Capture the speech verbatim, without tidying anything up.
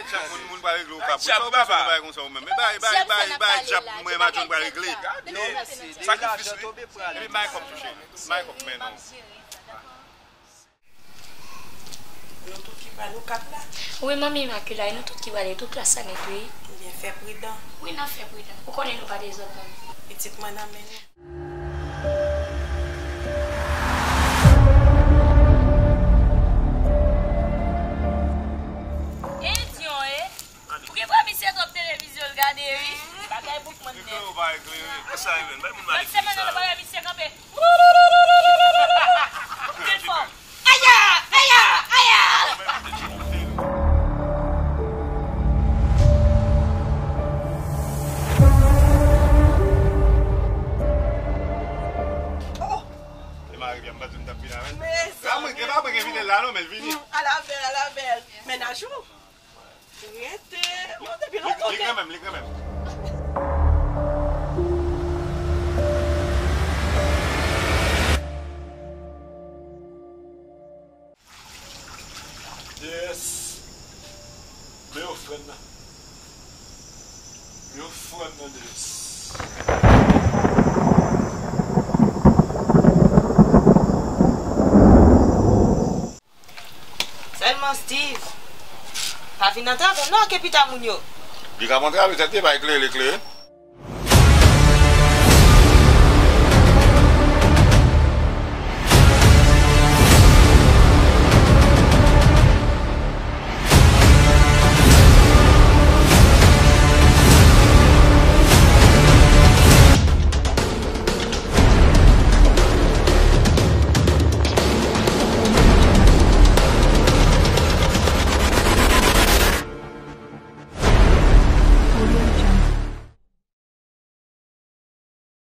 Chak moun, moun pral regle w kap. Sa w pa fè yon bagay konsa ou menm. E bay, bay, bay, bay, djab mwen, Madjòn pral regle. Sakrifis, wi. Epi bay kòb tou, cheri. Bay kòb, men non. Nou tout ki pral Okap la? Wi, manmi Imakila, e nou tout ki prale, tout klas la nèt, wi. Ebyen, fè pridan. Wi, n ap fè pridan. Ou konnen nou pa dezòd, manmi. Pitit mwen nan men nou. Endyon, e? Ou gen premye se twòp televizyon l gade, wi. Bagay boukman nèt. Eklere ou pa eklere? Kisa e menm? Bay moun malefini sa yo. Lòt semèn nan, nou pa wè misye kanpe. Pil fò. Aya! Aya! Aya! Oh! E mari byen, m pa di m t ap vin avè l. Mezanmi. Mwen, e pa mwen ki vin la non, men l vini. Hmm, ala bèl, ala bèl. Mennaj ou? Rete, mwen depi lontan. Li, li granmenm, li granmenm. Yes. Men ofrann nan. Men ofrann nan, yes. Sèlman Steve pa vin antrave m non ak enpita moun yo. Li ka antrave tèt li, bay klere, li klere.